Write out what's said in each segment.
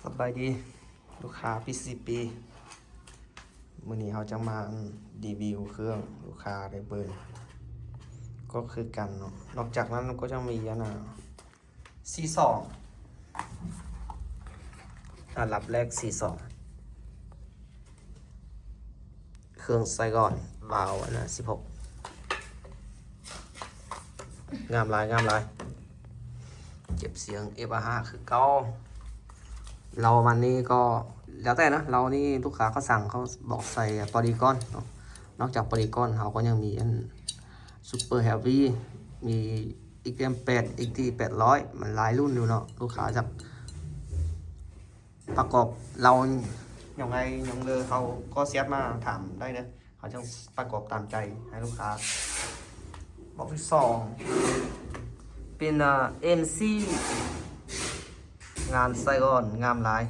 ສະບາຍດີລູກຄ້າ ພີຊີພີ ມື້ນີ້ເຮົາຈະມາ ອັນ ຣີວິວເຄື່ອງລູກຄ້າໄດ້ເບິ່ງ ກໍຄືກັນເນາະ. ນອກຈາກນັ້ນກໍຈະມີ ອັນນະ ຊີສອງ ອັນດັບແລກ ຊີສອງ ເຄື່ອງໄຊກອນ ວາວ ອັນນະ ສິບຫົກ ງາມຫຼາຍ ງາມຫຼາຍ. ເກັບສຽງ ເອຟ ອາ ຫ້າ ຄືເກົ່າ. ເລົາມັນນີ້ກໍແລ້ວແຕ່ນະ ເລົານີ້ລູກຄ້າເຂົາສັ່ງ ເຂົາບອກໃສ່ປອລິກອນເນາະ. ນອກຈາກປອລິກອນ ເຮົາກໍຍັງມີອັນ ຊຸບເປີແຮບວີ ມີເອັກເອັມແປດ ເອັກທີແປດຮ້ອຍ ມັນຫຼາຍລຸ້ນຢູ່ເນາະ. ລູກຄ້າຢາກປະກອບເລົາຫຍັງໃດຫຍັງເລີ ເຮົາກໍແຊັດມາຖາມໄດ້ເດີ. ເຮົາຈັ່ງປະກອບຕາມໃຈໃຫ້ລູກຄ້າ. ບອກທີສອງ ເປັນ ອາ ເອັມຊີ ງານໄຊກອນງາມຫຼາຍ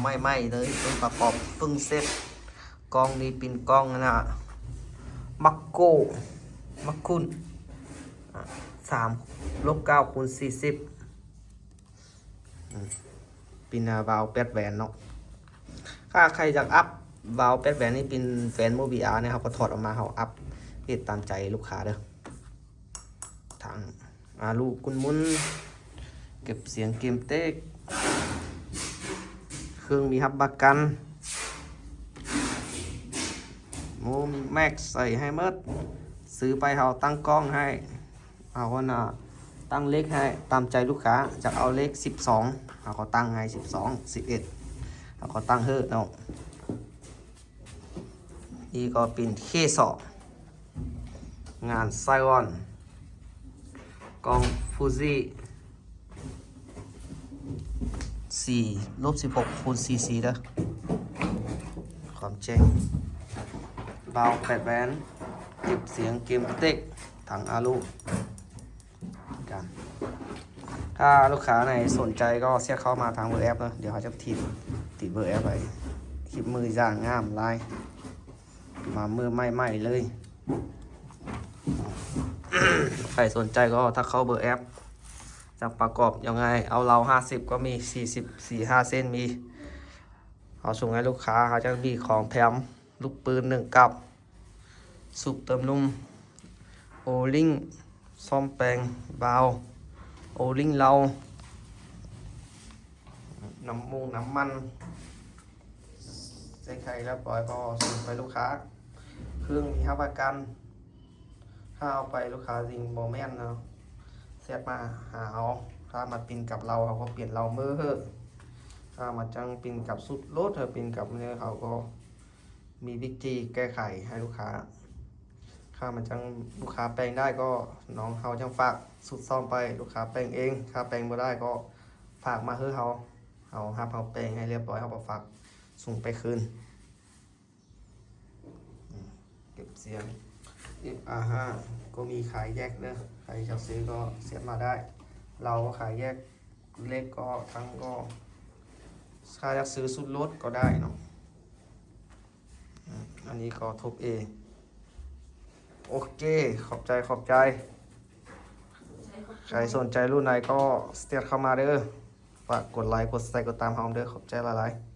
ມາໃໝ່ໆເລີຍ ເປັນປະກອບເພິ່ງເສັດ. ກ້ອງນີ້ເປັນກ້ອງ ອັນນະ ມາໂກ ມາຄຸນ ອາ ສາມລົບເກົ້າຄູນສີ່ສິບ ອືມ ເປັນ ອາ ວາວແປດແຫວນເນາະ. ຖ້າໃຜຢາກອັບວາວແປດແຫວນນີ້ ເປັນແຟນໂມບີອາ ນີ້ ເຮົາກໍຖອດອອກມາ ເຮົາອັບເຮັດຕາມໃຈລູກຄ້າເດີ. ທາງອາລຸກຸນມຸນ ເກັບສຽງເກມເຕັກ ເຄື່ອງມີຮັບປະກັນ ໂມມີແມັກໃສ່ໃຫ້ໝົດ. ຊື້ໄປເຮົາຕັ້ງກ້ອງໃຫ້ ເຮົາຫັ້ນນະ ຕັ້ງເລກໃຫ້ຕາມໃຈລູກຄ້າ. ຢາກເອົາເລກສິບສອງ ເຮົາກໍຕັ້ງໃຫ້ສິບສອງ ສິບເອັດ ເຮົາກໍຕັ້ງເຮີເນາະ. ນີ້ກໍເປັນເຄສອງ ງານໄຊກອນ ກ້ອງຟູຈິ ສີ່ລົບສິບຫົກຄູນສີ່ສິບເດີ ຄວາມແຈ້ງ ວາວແປດແຫວນ ເກັບສຽງເກມເຕັກ ທາງອາລຸກັນ. ຖ້າລູກຄ້າໃດສົນໃຈກໍແຊັດເຂົ້າມາທາງເບີແອັບເດີ ດຽວເຮົາຈະຖິ້ມ ຕິດເບີແອັບໄວ້. ຄລິບມືຢ່າງງາມຫຼາຍ ມາມື້ໃໝ່ໆເລີຍ. ໃຜສົນໃຈກໍທັກເຂົ້າເບີແອັບ. ຈະປະກອບຍັງໃດ ເອົາເລົາຫ້າສິບກໍມີ ສີ່ສິບ ສີ່ຫ້າເສັ້ນມີ. ເຮົາສົ່ງໃຫ້ລູກຄ້າ ເຮົາຈະມີຂອງແຖມ ລູກປືນໜຶ່ງກັບ ສູບເຕີມລົມ ໂອລິງ ສ້ອມແປງວາວ ໂອລິງເລົາ ນ້ຳມົງນ້ຳມັນ ໃສ່ໄຂ່ແລ້ວປ່ອຍກໍສົ່ງໄປລູກຄ້າ. ເຄື່ອງມີຮັບປະກັນ. ຖ້າເອົາໄປລູກຄ້າຊິງບໍ່ແມ່ນເນາະ ແຊັດມາຫາເຮົາ. ຖ້າມັນປິ່ນກັບເລົາ ເຮົາກໍປ່ຽນເລົາມື້. ຖ້າມັນຈັ່ງປິ່ນກັບຊຸດລົດ ເຮົາປິ່ນກັບມື້ ເຮົາກໍມີວິທີແກ້ໄຂໃຫ້ລູກຄ້າ. ຖ້າມັນຈັ່ງລູກຄ້າແປງໄດ້ກໍນ້ອງເຮົາຈັ່ງຝາກຊຸດຊ້ອມໄປ ລູກຄ້າແປງເອງ. ຖ້າແປງບໍ່ໄດ້ກໍຝາກມາໃຫ້ເຮົາ ເຮົາຮັບເຮົາແປງໃຫ້ລຽບຮ້ອຍ ເຮົາກໍຝາກສົ່ງໄປຄືນ. ເກັບສຽງ ເອັຟ ອາ ຫ້າ ກໍມີຂາຍແຍກເດີ. ໃຜຢາກຊື້ກໍແຊັດມາໄດ້ ເລົາກໍຂາຍແຍກ ເລກກໍທັງກໍ ຖ້າຢາກຊື້ຊຸດລົດກໍໄດ້ເນາະ. ອືມ ອັນນີ້ກໍທົບເອ. ໂອເຄ ຂອບໃຈ ຂອບໃຈ. ໃຜສົນໃຈລຸ້ນໃດກໍແຊັດເຂົ້າມາເດີ. ຝາກກົດໄລ ກົດແຊ ກົດຕາມເຮົາເດີ. ຂອບໃຈຫຼາຍໆ.